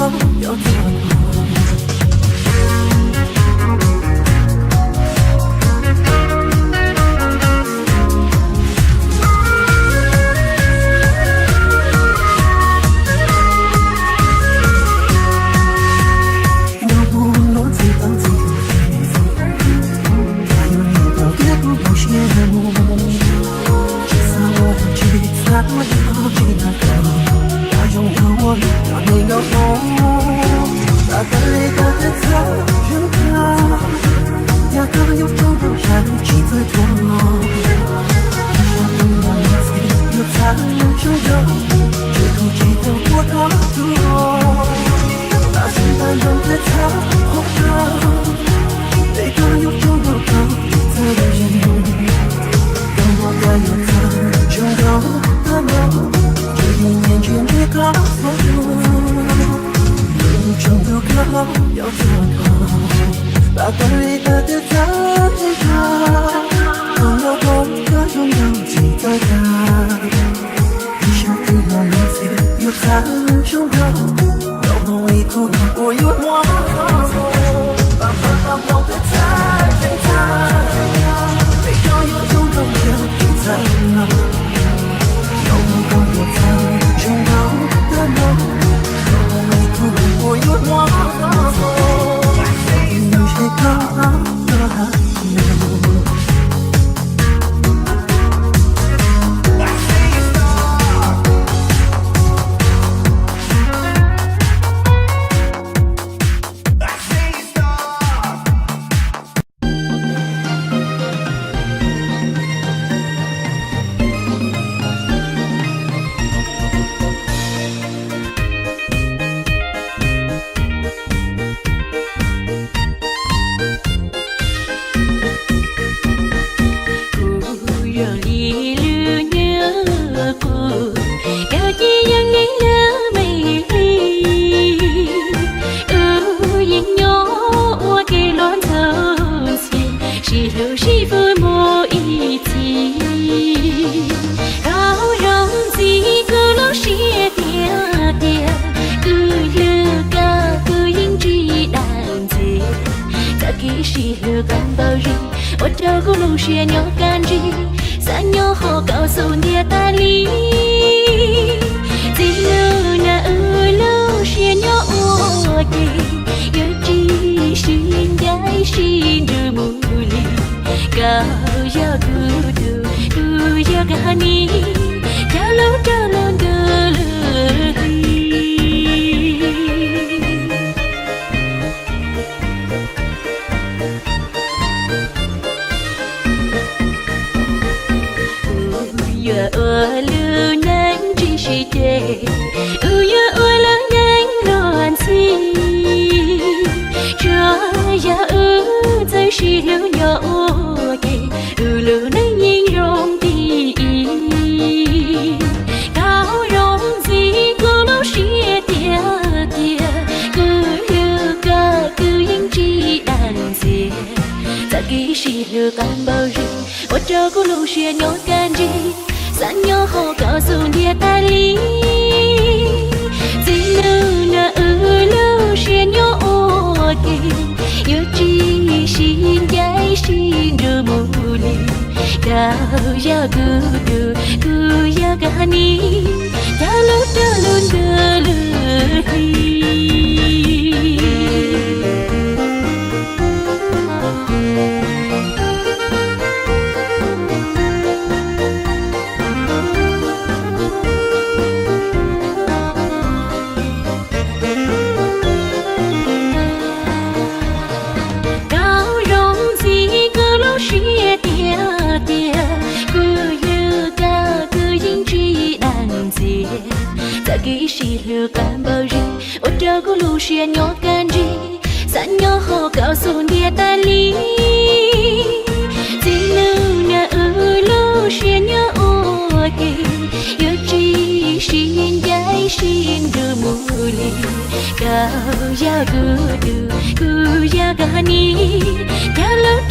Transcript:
Kuv yog li lub nyoog qub, koj ces yog li lub me hli. Wb yeej nyob ua ke los ntxhov ntxhia, sib hlub sib fwm mus ib txhis. Koj zoo ntxiv kuv lub siab tiag tiag, kuv hlub koj kuv yeej tsis dag ntxias. Txoj kev sib hlub qab npaum li, ua rau kuv lub siab nyob kaj ntsig, xav nyob hauv koj xub ntiag tas li. Txij hnub no wb lub siab nyob ua ke, yuav tsis sib ncaim sib nrug mus li. Koj yog kuv tus, kuv yog koj ni, coj lub rau lub ntuj lub hli. Kuv yuav ua lub neej tsis sib ceg, kuv yuav ua lub neej luag ntxhi. Tsuas yog wb txawj sib hlub nyob ua ke, wb lub neej yeej zoo tib ib. Koj zoo ntxiv kuv lub siab tiag tiag, kuv hlub koj kuv yeej tsis dag ntxias. Txoj kev sib hlub qab npaum li, ua rau kuv lub siab nyob kaj ntsig, xav nyob hauv koj xub ntiag tas li. Txij hnub no wb lub siab nyob ua ke, yuav tsis sib ncaim sib nrug mus li. Koj yog kuv tus, kuv yog koj ni, coj lub rau lub ntuj lub hli. Koj zoo ntxiv kuv lub siab tiag tiag, kuv hlub koj kuv yeej tsis dag ntxias. Txoj kev sib hlub qab npaum li, ua rau kuv lub siab nyob kaj ntsig, xav nyob hauv koj xub ntiag tas li. Txij hnub no wb lub siab nyob ua ke, yuav tsis sib ncaim sib nrug mus li. Koj yog kuv tus, kuv yog koj ni, coj lub